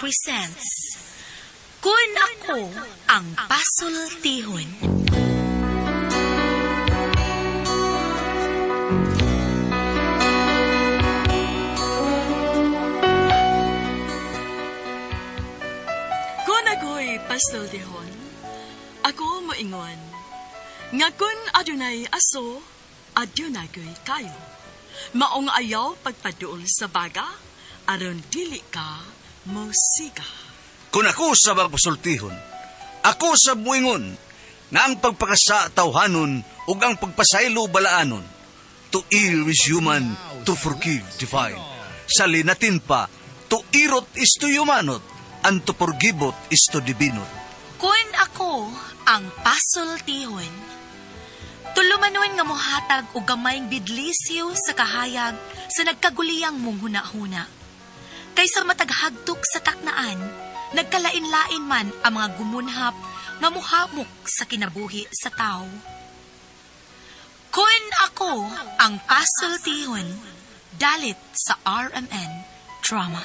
presents Kun Ako Ang Pasultihon. Kung ako'y pasultihon, ako moingon, nga kun adunay aso, adunay ko'y kayo. Maong ayaw pagpaduol sa baga, aron dili ka mosiga. Kung ako sa pasultihon, ako sa buingon, nga ang pagpakasa tawhanon ug ang pagpasaylo balaanon. To err is human, to forgive divine. Sa linatin pa, to irot is to humanot, and to forgivot is to divinot. Kun ako ang pasultihon. Tulumanon nga mohatag og gamayng bidlisyo sa kahayag sa nagkaguliyang mong hunahuna. Kaysa mataghagtok sa taknaan, nagkalain-lain man ang mga gumunhap nga muhamok sa kinabuhi sa tao. Kun ako ang pasultihon, dalit sa RMN Drama.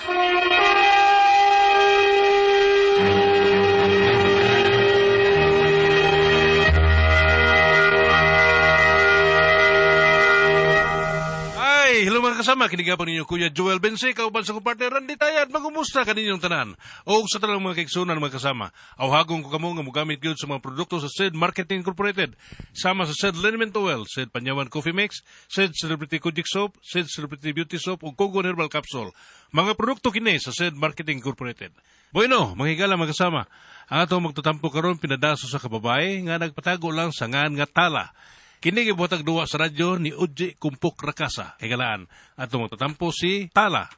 Ay, hello mga kasama, kinigapan ninyo Kuya Joel Bense, kauban sa kong partner Randy Tayad, magumusta kaninyong tanan. O sa tanang mga kaigsunan mga kasama, awhagon ko kamo nga mogamit gyud sa mga produkto sa SED Marketing Incorporated, sama sa SED Liniment Oil, SED Panyawan Coffee Mix, SED Celebrity Kojic Soap, SED Celebrity Beauty Soap ug Kogon Herbal Capsule. Mga produkto kini sa SED Marketing Incorporated. Bueno, mga higala mga kasama, ang atong magtatampo karon pinadaso sa kababae nga nagpatago lang sa ngan nga tala. Kini gibuhatag duwa sa radyo ni Udji Kumpok Rakasa. Higalaan, atong magtatampo si Tala.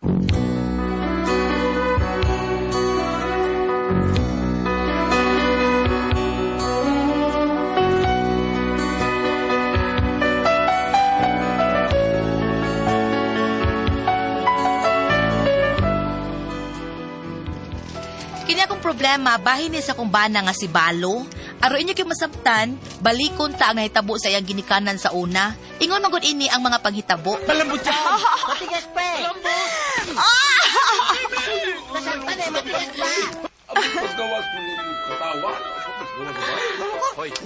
Kini akong problema, bahin ni sa akong bana nga si Balo. Aro inyo kay masabtan, balikon ta ang nahitabo sa iyang ginikanan sa una. Ingon man gud ini ang mga panghitabo. Malambot yan! Matigas pa eh. Nasaktan eh, matigas pa. Paggawas ko yung katawa.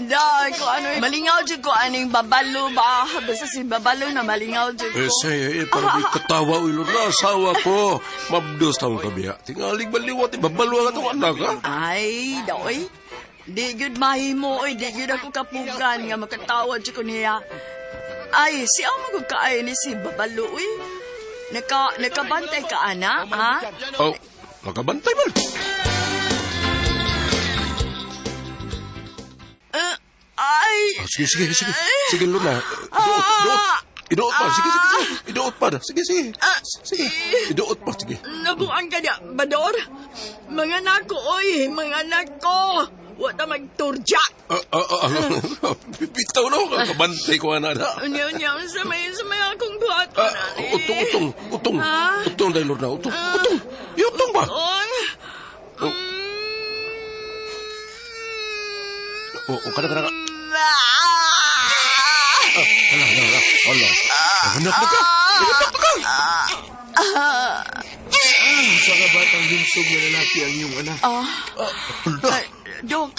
Dahil ko ano, malingaw dyan ko aning babalo ba? Basta si babalo na malingaw dyan ko. Eh, saya eh, para may katawa ulo na asawa ko. Mabdos taong kabiya. Tingalig baliwat, ibabalwa ka itong anak, ha? Ay, daoy. Di gyud mahimo, oy. Di gyud ako kapugan nga makatawa dyan ko niya. Ay, siya magud kaay ni si babalo, oy. Nakabantay ka, ana, ha? Oh, nakabantay man. Ay! Ah, sige, sige, sige. Sige, Lorna. Iduot, iduot. Iduot pa. Sige, sige, sige. Iduot pa. Sige, sige. Sige. Iduot pa, sige. Nabuang ka niya, Bador. Mga anak ko, oy. Mga anak ko. Wa ta magturja. Ah, ah, ah. Bitaw na ako. Kabantay ko, ana. Unya, unya, sa may akong buhat ko Ah, na. utong, utong, utong. Ah? Utong dahil, Lorna. Utong, utong. Iutong ba? Utong. Oh. Oh, oh, kada, kada, kada. Ala, ala, ala, ala. Anak na ka! Anak na ka! Sa kabatang himsog na lalaki ang iyong anak. Ay, Dok,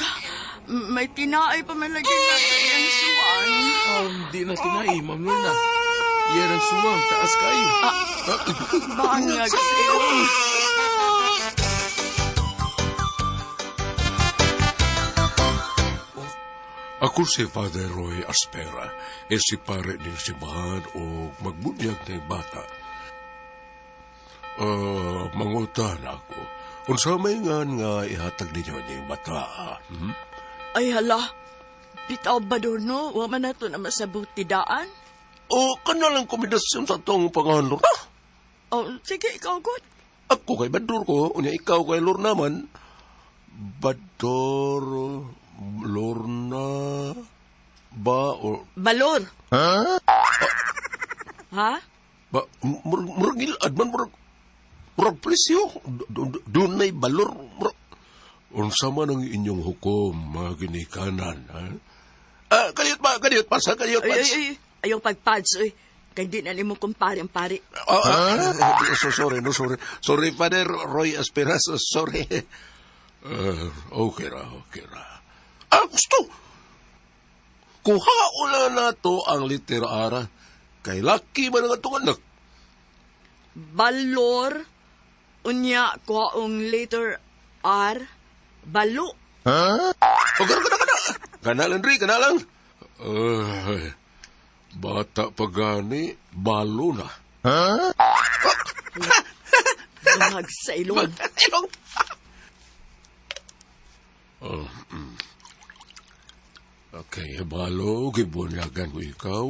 may tinaay pa man lagi natin ang suwang. Oh, hindi na tinai, Ma'am Lorna. Yan ang suwang, taas kayo. Bangag sa iyo. Ako si Father Roy Aspera, e si pare ng simbahan o magbunyag ng bata. Mangutan ako. Unsa may ngan nga ihatag ninyo ning bata? Hmm? Ay, hala. Bitaw ba doon, no? Wa man na to na masabuti daan. O kana lang kombinasyon sa atong pangalan, Lorna. Oh, sige, ikaw, God. Ako kay Bador ko, unya ikaw kay Lorna man. Bador, Lorna, ba, o, Balor. Ha? Ha? ba, murag ilad man, murag presyo. Dunay balor. Murag, unsa man ang inyong hukom, mga ginikanan, ha? Ah, kaliyot pa, sa kaliyot pa. Ay, ay, ay. Ayaw pagpads, oy. Kay di na nimo kumpare ang pari. So, sorry, no, sorry. Sorry, Father Roy Aspiras. Sorry. Okay ra, okay ra. Ah, gusto! Kuha na to ang litera ara. Kay laki man ang atong anak. Balor, unya kuhaong letter R, balo. O, gana, gana, gana. Gana lang, Ri, gana lang. Ay, bata pa gani, balo na. Bungag sa ilong. Ilong. Okay, balo, gibunyagan ko ikaw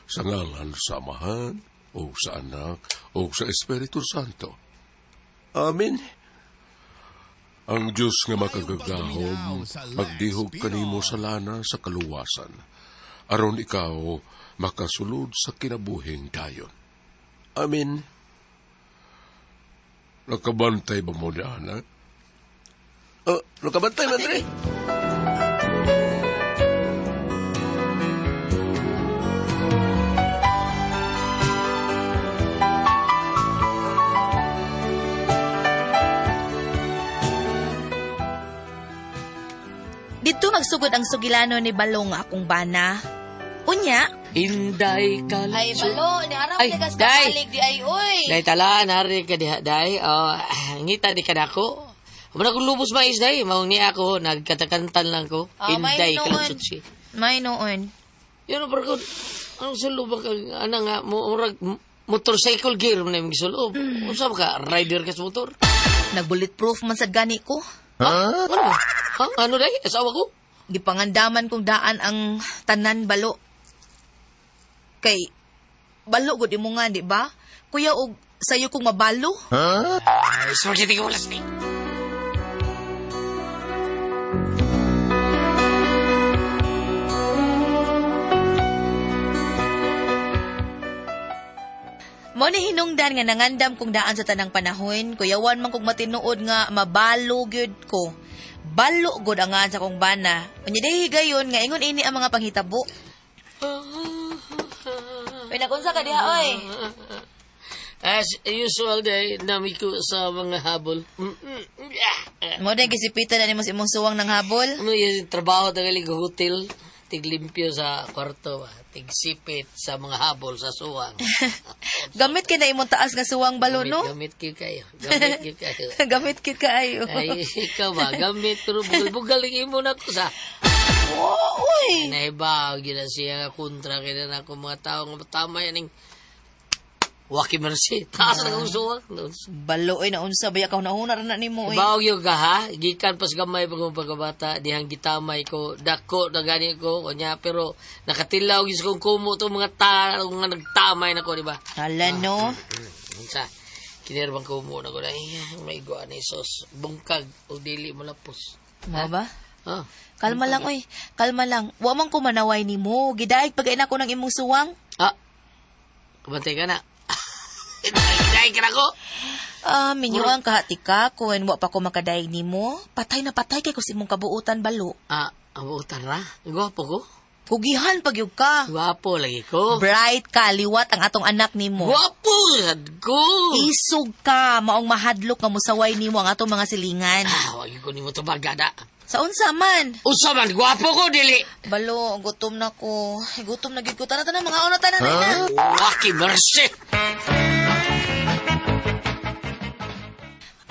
sa ngalan sa Amahan, o sa Anak, o sa Espiritu Santo. Amen. Ang Diyos nga makagagahom, magdihog kanimo sa lana sa kaluwasan, aron ikaw makasulod sa kinabuhing dayon. Amen. Nakabantay ba mo ni anak? Oh, nakabantay, Madre? Dito magsugod ang sugilano ni Balong akong bana. Unya. Inday ka. Ay, Balo, ni araw Ay, ni kas day. kasalig di ay, oy. Day tala, nari ka diha, day. Oh, ngita di ka nako. Wala kong lubos mais, day. Maong ni ako, nagkatakantan lang ko. Ah, may Inday ka noon. lang. May noon. Yun, pero kung, anong sulo ba kang, ano nga, murag, motorcycle gear mo na yung sulo. Unsa ba ka, rider ka sa motor? Nag-bulletproof man sad gani ko. Ha? Ano ba? Ha? Ano day? Asawa ko? Gipangandaman kong daan ang tanan balo. Kay, balo gud imo nga, di ba? Kuya, og sayo kong mabalo. Ay, sorry, di ko wala sa Mo ni hinungdan nga nangandam kong daan sa tanang panahon, kuyawan man kog matinuod nga mabalo gyud ko. Balo gud ang ngaan sa kong bana. Unya dihi gayon nga ingon ini ang mga panghitabo. Uy, nakunsa ka diha oy. As usual, day, nami ko sa mga habol. Yeah. Mo dai gisipitan na nimo sa imong suwang ng habol. Ano yung trabaho tagali ko hotel, tiglimpyo sa kwarto, ba? Tigsipit sa mga habol sa suwang. Gamit kay na imong taas nga suwang balo no? Gamit kayo kayo. Gamit kayo kayo. Gamit kit kaayo. Ay, ikaw ba? Gamit, pero bugal-bugal lang imo na ko sa. Oh, uy. Naibaw, gina siya nga kontra kaya na ako mga tao nga tama yan yung Waki mercy. Taas na kong suwang. Balo oy naunsa ba ka nahuna ra na nimo oy. Bawag yung ka ha, gikan pas gamay pag mong pagkabata, dihang gitamay ko, dako na gani ko, kunya, pero nakatilaw gis kong kumo to mga tao nga nagtamay na ko, di ba? Hala no. Sa kinerbang kumo na ko na, ay, may guan ni sos, bungkag, o dili mo lapos. Mo ba? Ah, Kalma lang oy. Kalma lang. Wa man ko manaway nimo. Gidaig pag ko ng imong suwang. ah, kumantay ka na. Gidaig ka na ko. Ah, minyuan kahati ka kun wa pa ko makadaig nimo. Patay na patay kay ko sa imong kabuutan balo. Ah, ang buutan ra, gwapo ko. Kugihan pag yug ka. Gwapo lagi ko. Bright ka, liwat ang atong anak nimo. Gwapo, sad ko. Isog ka, maong mahadlok nga musaway nimo ang atong mga silingan. Ah, wag ko nimo tubagada. Sa unsa man? Usa man, gwapo ko, dili. Balo, gutom na ko. Ay, gutom na gyud ko. Tana, tana, mga una, tana, tana. Waki mercy.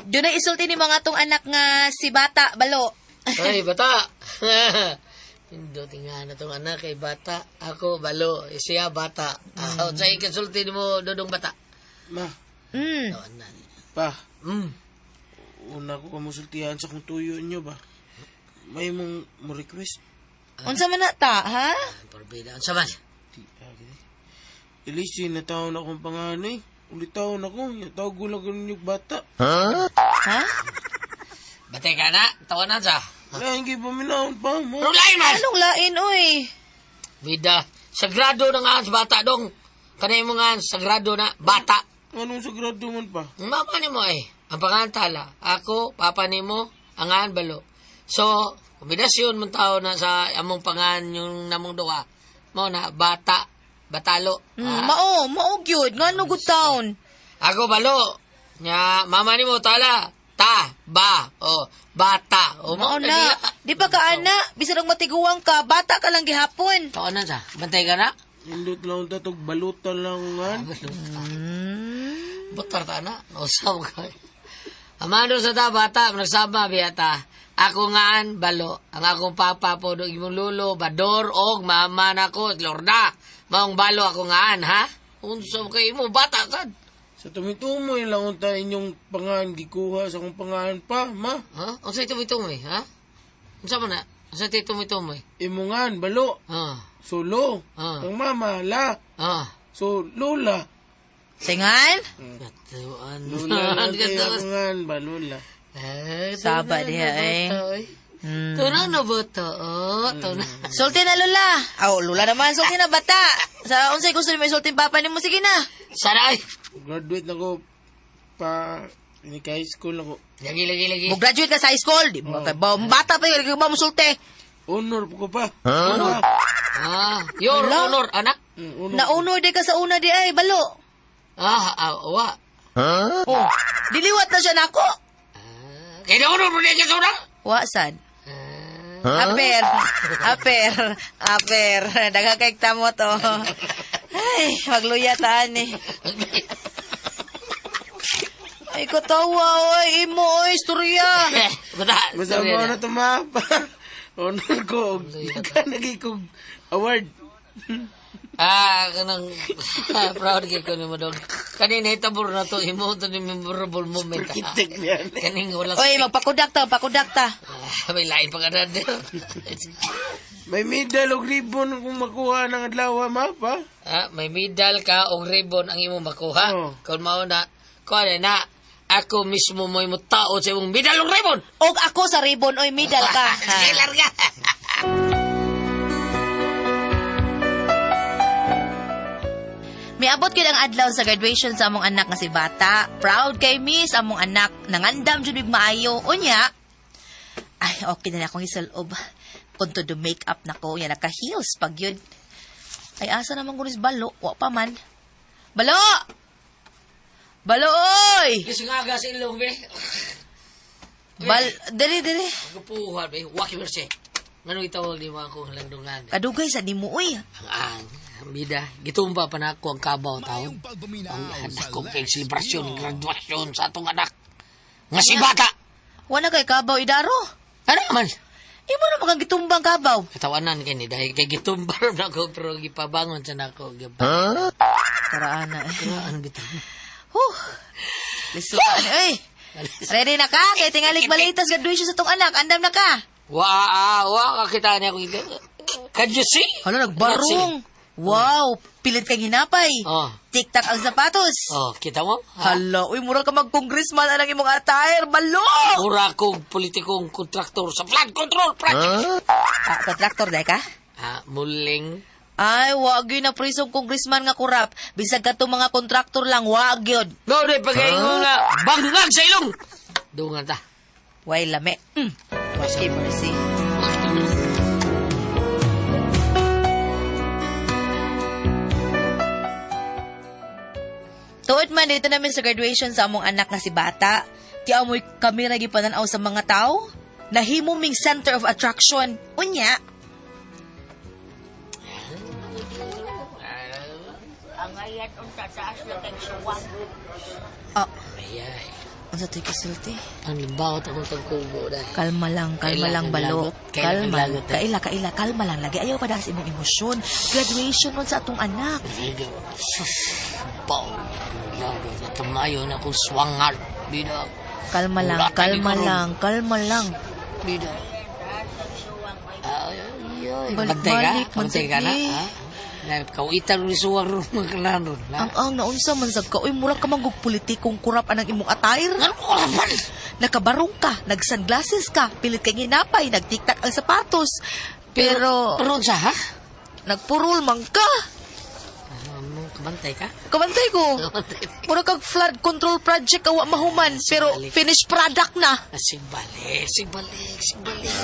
Doon na isulti ni mga atong anak nga si Bata, balo. Ay, bata. Indo, tinga na tong anak kay bata. Ako, balo. Siya, bata. Mm. Sa ikonsulti mo, Dodong bata. Ma, pa, una ko kamusultihan sa kung tuyo inyo ba? May mong mo request? Unsa man na ta, ha? Porbida. Unsa man? Elise, nataon akong panganay. Ulitaon ako. Tawag ko lang ganun yung bata. Ha? Batay ka na. Tawanan sa. Wala, hindi paminahon pa, ma. Pero lain man! Anong lain, oy? Bida, sagrado na nga sa bata dong. Kanay mo nga, sagrado na, bata. Anong sagrado man pa? Mama ni mo ay, ang pangantala. Ako, papa ni mo, angan balo. So, kombinasyon mong tao na sa among pangan yung namong duha. Mo na, bata, Batalo. Mao, mao gyud. Ngano good town? Ako balo. Nya mama nimo tala. Ta, ba, o, bata. O, Mao na. Di pa ka ana, bisan og matiguang ka, bata ka lang gihapon. Taon na sa. Bantay ka na? Indot lang tatog balutan lang ngan. Butar ta na. Nausaw ka. Amado sa ta bata, nagsama biyata. Ako ngaan balo. Ang akong papa po do imong lulo, bador og mama nako, lorda. Maong balo ako ngaan ha. Unsa kay imo bata sad? Sa tumitumoy lang unta inyong pangan gikuha sa akong pangan pa, ma. Ha? Unsa itumoy-tumoy, ha? Unsa man na? Unsa itumoy-tumoy? Imungan balo. Ah. Solo. Ah. Ang mama la. Ah. So lola. Singan? Katuan. Lola lang kay ako ngan ba lola. Saba diha eh. Tunang na boto. Oh, tunang. Sulti na lula. Aw, lula naman sulti na bata. Sa unsay gusto nimo isulti papa nimo sige na. Saray. Graduate na ko pa ini high school ako. Lagi lagi lagi. Mo graduate ka sa high school, di ba? Kay ba bata pa yun, ba mo sulti? Honor po ko pa. Honor. Ah, your Ala. honor anak. Honor. Naunor di ka sa una di ay balo. Ah, ah, wa. Oh, diliwat na siya nako. Kaya na honor mo niya sa una. Wa sad. Aper, aper, aper. Daghang kay tamo to. Ay, magluya ta ani. Ay, katawa, oy, imo, oy, istorya. Bata. Basta mo na to ma. Honor ko. Nagkanagi ko award. Ah, kanang proud kay ko nimo dog. Kanina itabor na to imo to ni memorable moment. Kitik niyan. Kaning wala. Oy, magpakudak ta, magpakudak ta. Ah, may lain pa ka na din. May medal og ribbon kung makuha ng adlaw ma pa. Ah, may medal ka og ribbon ang imong makuha. Oh. Kung mao na, kuha na, ako mismo mo imo tao sa imong medal og ribbon. Og ako sa ribbon, oy, medal ka. Sige, larga. Miabot gyud ang adlaw sa graduation sa among anak nga si Bata. Proud kay Miss among anak. Nangandam jud mig maayo. Unya, ay okay na na akong isulob. Kung to do make-up na ko, yan naka-heels pag yun. Ay asa naman ko balo, wa pa man. Balo! Balo oy! Gising aga sa ilong, be. Bal dali dali. Kapuhan, be. Waki mercy. Ngano itawag ni mga akong landungan? Kadugay sa nimo oy. Ang bida, gitumba pa na ako ang kabaw taon. Ang anak ko kay selebrasyon, graduasyon sa atong anak. Nga si bata! Wala kay kabaw idaro. Ano man? Imo na magang gitumbang kabaw. Katawanan kay ni dahil kay gitumba na ako pero gipabangon sa nako. Karaan na. eh. Karaan bitaw. Huh. Liso ka ni oy. Ready na ka? Kay tingalig balitas graduation sa tong anak. Andam na ka. Wa ah, wa ka kita niya akong Can you see? Hala, nagbarong. Wow, pilit kang hinapay. Oh. Tik-tak ang sapatos. Oh, kita mo? Ha? Hala, uy, mura ka mag-congressman anang imong attire. Balo! Mura kong politikong kontraktor sa flood control project. Ah, kontraktor dai ka? Ah, muling. Ay, wag yun na prisong congressman nga kurap. Bisag ka mga kontraktor lang, wag yun. No, di pagaingon nga bangag sa ilong. Dungan ta. Way lame. Okay, mercy. Tuod man dito namin sa graduation sa among anak nga si Bata. Ti amoy kami ra gipananaw sa mga tao. Nahimo ming center of attraction. Unya, Angayan unta taas na kay suwag. ah, Ayay. unsa to'y kisulti? Ang limbaot akong tagkubo dahil. Kalma lang, kalma Kaila lang kang balo. lagot. Kaila kang Kalma. lagot, eh. Kaila, kaila, kalma lang lagi. Ayaw pa sa imong emosyon. Graduation nun sa atong anak. Sige. Sus, baw. Lagot. At tumayo na akong swangal. Bida. Kalma lang, Wala kalma tayo karon. lang, kalma lang. Bida. Ay, ay, ay. Balik, Bantay ka? balik, Bantay ka na? mansige. Ha? Kauitan ni suwang ron mga kalanon. Ang ang naunsa man sab ka, uy mura ka man gug politikong kurap anang imong attire. Ano kurapan? Nakabarong ka, nag-sunglasses ka, pilit kang hinapay, nagtiktak ang sapatos. Pero, Pero sa ha? nagpurol man ka. Ano, kabantay ka? Kabantay ko. Kabantay. Mura kag flood control project awa mahuman, pero finished product na. Sigbalik, sigbalik, sigbalik.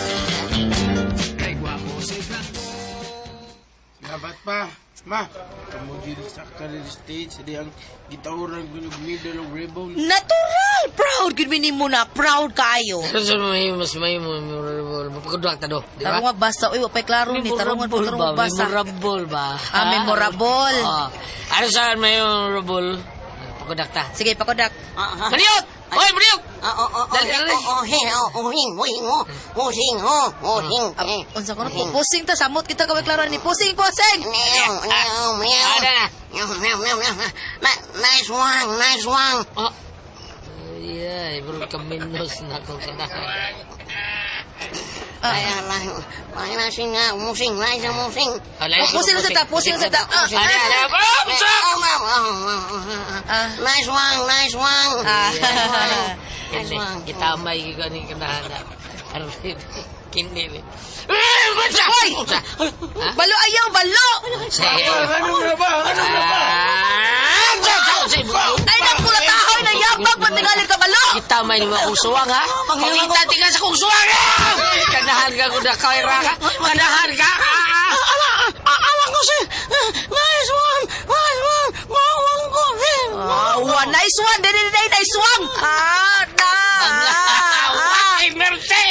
Dapat pa. Ma, kamo diri sa career stage, di ang gitawran ko ng medal of ribbon. Natural! Proud gud mi nimo na, proud kaayo. Pero sa may mas may memorable, mapakuduak ta do, di ba? Tarong basa, uy, wa pa'y klaro ni tarungan po Memorable tarong ba? basa. Memorable ba? Ah, memorable. Oo. Ano sa memorable? Pakudak ta. Sige, pakudak. Maniot! Oy, maniot! Dali, dali. Unsa ko na po, pusing ta samot kita kaway klaro ni pusing pusing. Ada na. Nice one, nice one. Oh. Yeah, bro, kaminos na ko kana. Ay, ay, ay, musing, musing, musing. Alay, Pusing sa ta, pusing sa ta. Ah, Ada, ada. Oh, busok! Ah. Nice one, nice one. Ah. Kini, gitamay ko ni kanahana. Arrin, kini ni. Eh, bunsa! Hoy! Bunsa! Ha? Balo ayaw, balo! Ano na ba? Ano na ba? Ah, bunsa! Bunsa! Ay, nagkulatahoy na yabag, patingali ka balo! Gitamay ni mga kong suwang, ha? Pangita tingnan sa kong suwang, ha? Kanahan ka kung nakawira ka. Kanahan ka! Alam ko si, nice one, nice one, mawang ko si. Ah, wa, nice one! Dili, dili, nice one! Ah, na! Ah, Ay, mercy!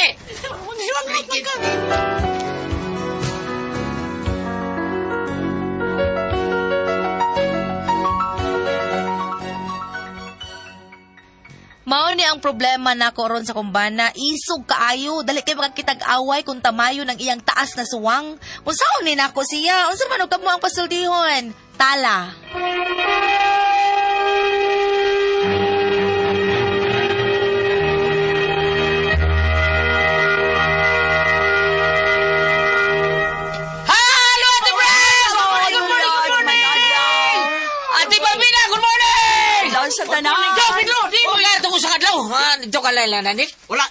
Mao ni ang problema nako ron sa kumbana, isog kaayo, dali kay makakitag away kung tamayo ng iyang taas na suwang. Unsaon ni nako siya? Unsa man og kamo ang pasultihon? Tala. Hello, Ate Pres! Good morning, good morning, good morning! Ate Pamina, good morning! Doon sa tanan. Yo, Pedro, di mo nga ito ko sa kadlaw. Ha, dito ka lang nanik. Wala.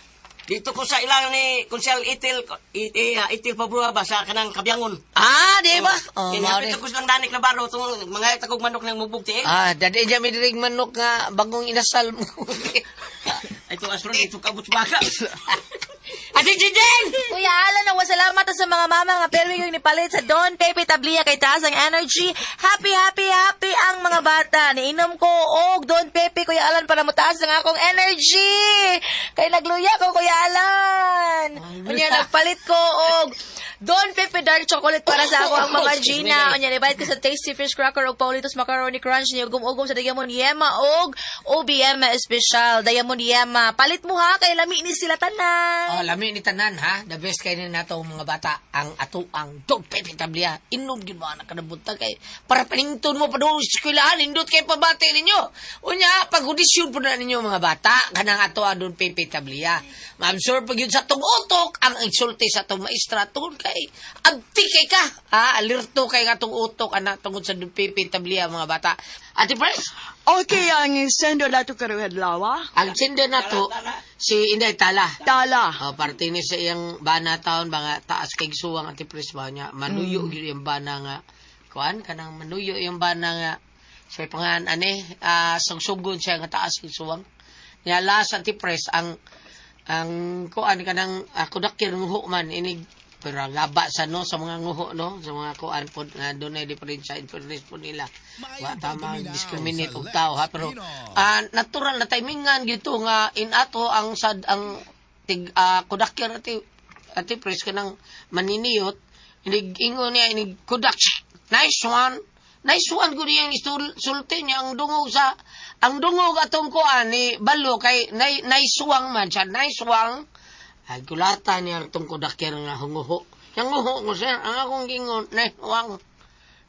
Dito ko sa ilang ni Konsel Itil, Itil Pabrua ba sa kanang kabyangon. Ah, di ba? Oh, Oh, Kinapit ko silang danik na baro itong mga tagog manok ng mubugti. Eh. Ah, dadi dyan may dirig manok nga bagong inasal mo. Ito asron ito kabut baka. Ate Jijen! Kuya Alan, nawa salamat sa mga mama nga perwi yung nipalit sa Don Pepe Tablia kay taas ang energy. Happy, happy, happy ang mga bata. Niinom ko og Don Pepe, Kuya Alan, para mutaas ang akong energy. Kay nagluya ko, Kuya Alan. Unya, nagpalit ko og Don Pepe Dark Chocolate para sa ako ang Mama Gina. Unya, nipalit ko sa Tasty Fish Cracker og Paulitos Macaroni Crunch ni ugom-ugom sa Diamond Yema og OBM Special. Diamond Yema. Palit mo ha, kay lami ni sila tanan. Oh, lami ni tanan ha. The best kay ni nato mga bata ang ato ang Don Pepe Tablia. Inom gyud mo anak kanabuta kay para panington mo padung sa eskwelahan indot kay pabati ninyo. Unya pag audisyon po na ninyo mga bata kanang ato ang Don Pepe Tablia. Ma-absorb pag yun sa tong utok ang insulti sa tong maestra tungod kay abti kay ka. Ha, alerto kay nga tong utok anak tungod sa Don Pepe Tablia mga bata. Ate Pres, Okay, ang sendo nato karong adlaw. ang sender nato si Inday Tala. Tala. Oh, parte ni sa iyang bana taon ba nga taas kay suwang ati pres ba niya manuyo gyud iyang bana nga kuan kanang manuyo iyang bana nga sa pangan ani sugsugon siya nga taas kay suwang niya las ati pres ang kuan kanang kudakir nguho man inig pero ang gaba sa no sa mga nguho no sa mga kuan pod nga dunay diferensya in fairness po nila wa tama discriminate og tao ha pero natural na timingan gito nga inato ang sad ang tig kudakir ati ati pres kanang maniniyot inig ingon niya inig kudak nice one nice one gud iyang sulti niya ang dungog sa ang dungog atong kuan ni balo kay nice wang man siya nice wang ay kulata niya atong kudakir nga hunguho yang nguho ko sir ang akong gingon nice wang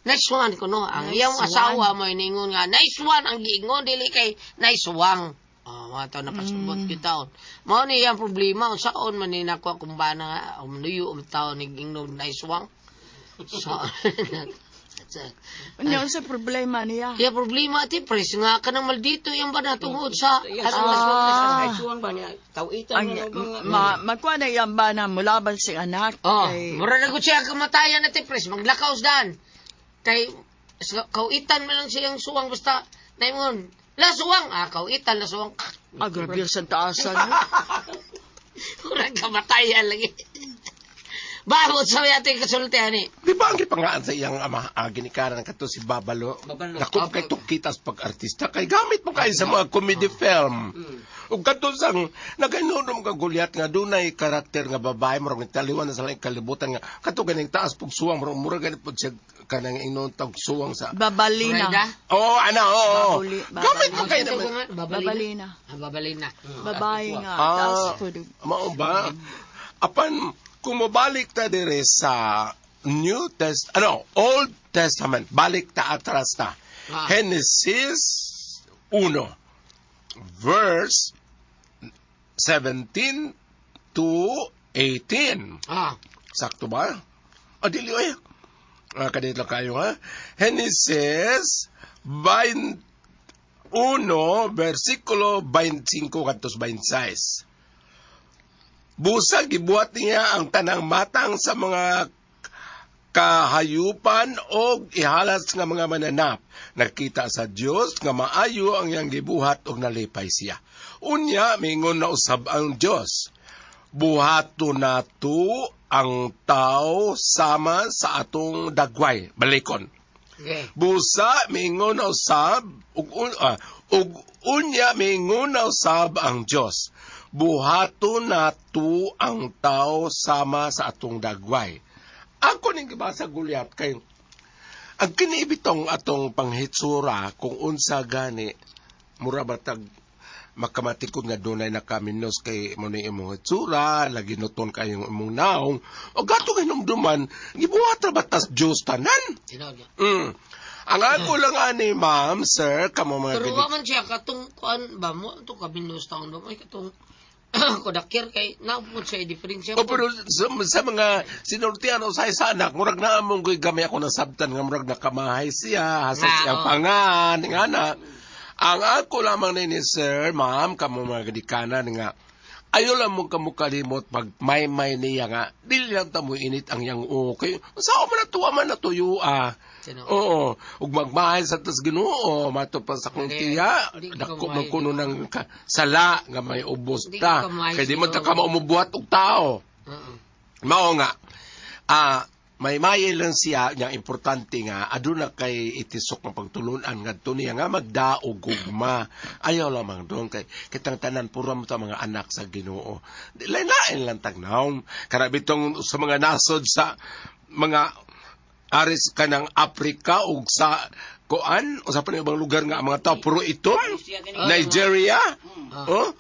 nice one ko no ang iyang asawa mo iningon nga nice one ang giingon dili kay nice wang. Oh, mga tao napasabot mm. Taon. Mao ni iyang problema unsaon man ni nako akong bana nga umnuyo um tao ni ingnon nice wang. So, Unya sa problema niya. Iya problema ati pres nga kanang maldito iyang bana tungod sa Ay, suwang ba niya? Tawitan Ang mo na makuha na iyang bana mulaban si anak. Oh, Kay, mura na gud siya kamatayan ati pres maglakaw dan. Kay kauitan man lang siyang suwang basta naimon. La suwang, kauitan la suwang. ah, grabe sa taasan. Murag kamatayan lagi. Ba, mo sa ating kasulti ani. Di ba ang gipangaan sa iyang ama, ginikaran kato si Babalo? Babalo. Naku, kay tukitas pag-artista, kay gamit mo kayo sa mga comedy film. Ug kato sang nagainunom ka gulyat nga dunay karakter nga babae murag taliwan na sa laing kalibutan nga kato ganing taas pug suwang murag murag ganit pud siya kanang ingnon tag suwang sa. Babalina. Brenda? Oo, ana, oo. Babalina. Gamit mo kayo naman. Babalina. Babalina. Ah, babalina. Babae nga. Ah, Taas po. Mao ba? Apan kung mobalik ta dire sa New Test ano, Old Testament, balik ta atras ta. Genesis 1 verse 17 to 18. Sakto ba? O, dili oy. Kadit lang kayo ha. Genesis 21 versikulo 25 kantos 26. Busa gibuhat niya ang tanang matang sa mga kahayupan og ihalas nga mga mananap. Nakita sa Dios nga maayo ang iyang gibuhat og nalipay siya. Unya mingon na usab ang Dios. Buhato nato ang tao sama sa atong dagway. Balikon. Okay. Busa mingon na usab ug unya mingon na usab ang Dios. Buhato nato ang tao sama sa atong dagway. Ako ning gibasa gulyat kay ang kiniibitong atong panghitsura kung unsa gani mura batag makamatikod nga dunay nakaminos kay mo ni imong hitsura, lagi nuton kayong imong naong, o gato hinumduman, gibuhat ra batas Dios tanan. Tinuod. Ang ako lang ani, ma'am, sir, kamo mga Pero ginik- wa man siya katong kuan ba mo to kabinos taon ba mo ay katong kodakir kay naupod siya diferensya. O pero sa mga sinultian o sa isa anak, murag na among ko'y gamay ako nasabtan nga murag nakamahay siya, hasa Ah, siya oo. pangan, nga na. Ang ako lamang nini, sir, ma'am, kamo mga gidikanan nga, ayo lang mo kamukalimot pag may-may niya nga, dili lang ta mo init ang yang okay. Sa man natuwa man natuyo ah. Tinuod. Oo, ug magmahay sa tas Ginoo, mato pa sa kong Hindi, tiya, hindi ka dako mahay, man kuno ng sala nga may ubos Hindi ta. ka mahay Kay di man ta Ginoo. ka maumubuhat og tao. Oo. Mao nga. May maye lang siya nga importante nga aduna kay itisok ng pagtulunan ngadto niya nga magdaog gugma. Ayaw lamang doon kay kitang tanan puro mo ta mga anak sa Ginoo. Lain-lain lang tagnaw. Kana bitong sa mga nasod sa mga aris kanang Afrika ug sa kuan o sa panibang lugar nga ang mga tao puro itom. Nigeria. Oh,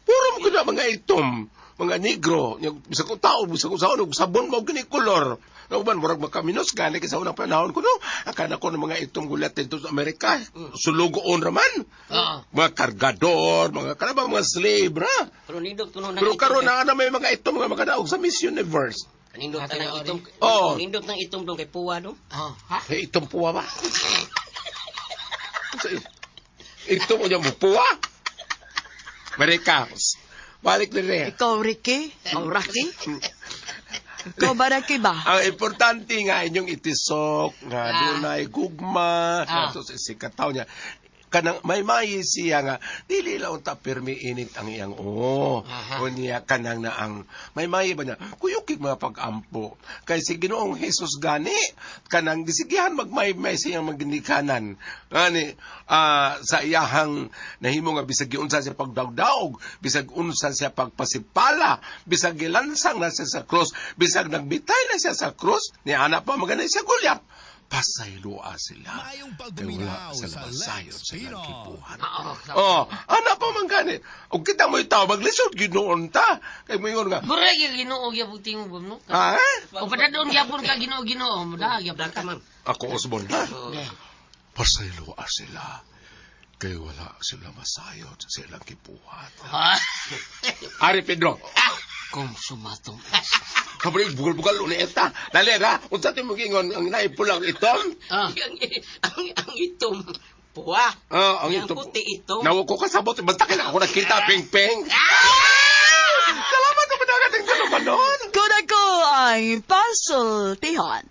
puro mo kuna mga itom, mga negro, bisag kung tao, bisag kung saon, ug sabon mo gini kolor. Nauban murag makaminos gani kay sa unang panahon ko no. Akala ko ng mga itom gulat dito sa Amerika, sulugoon raman. Oo. Mga kargador, mga kanabang mga slave ra. Pero nindot kuno Pero karon na na may mga itom nga makadaog sa Miss Universe. Nindot ng itom. Oo. Nindot ng itom dong kay puwa no. Oh, ha? Eh, itom puwa ba? Itom mo niya mo puwa? Marika, balik na rin. Ikaw, Ricky? Ikaw, Rocky? Ikaw ba, Rocky ba? Ang importante nga inyong itisok, nga dunay gugma, nga sa isikataw niya. Kanang may mayi siya nga dili lang ta pirmi init ang iyang oo. Unya kanang na ang may mayi ba niya kuyukig mga pag-ampo kay si Ginoong Hesus gani kanang gisigihan magmay-may siyang maginikanan ani sa iyahang nahimo nga bisag giunsa siya pagdagdaog, bisag unsa siya pagpasipala, bisag gilansang na siya sa cross, bisag nagbitay na siya sa cross, ni ana pa maganay siya Goliath. Pasayloa sila. Kay wala sila masayod sa ilang gibuhat. Oh, ana pa man gani. Ug kita mo itaw maglisod ginoon ta. Kay moingon nga. Mura gyud Ginoo gyapon tingog no. Ha? O padadon gyapon ka Ginoo Ginoo, muda gyapon ka. Ako Osborne. Ha? Pasayloa sila. Kay wala sila masayod sa ilang gibuhat. Ari Pedro. Kung sumatong. Kabri bugal-bugal uli eta. Dali ra, unsa ti mo gingon ang naipulang itom? Ang itom puwa. Ah, ang Ang itom. puti itom. Nawa ko kasabot, basta kailangan ako nakita, ping-ping. Salamat sa padagat ng tulumanon. Kuna ko ang pasultihan.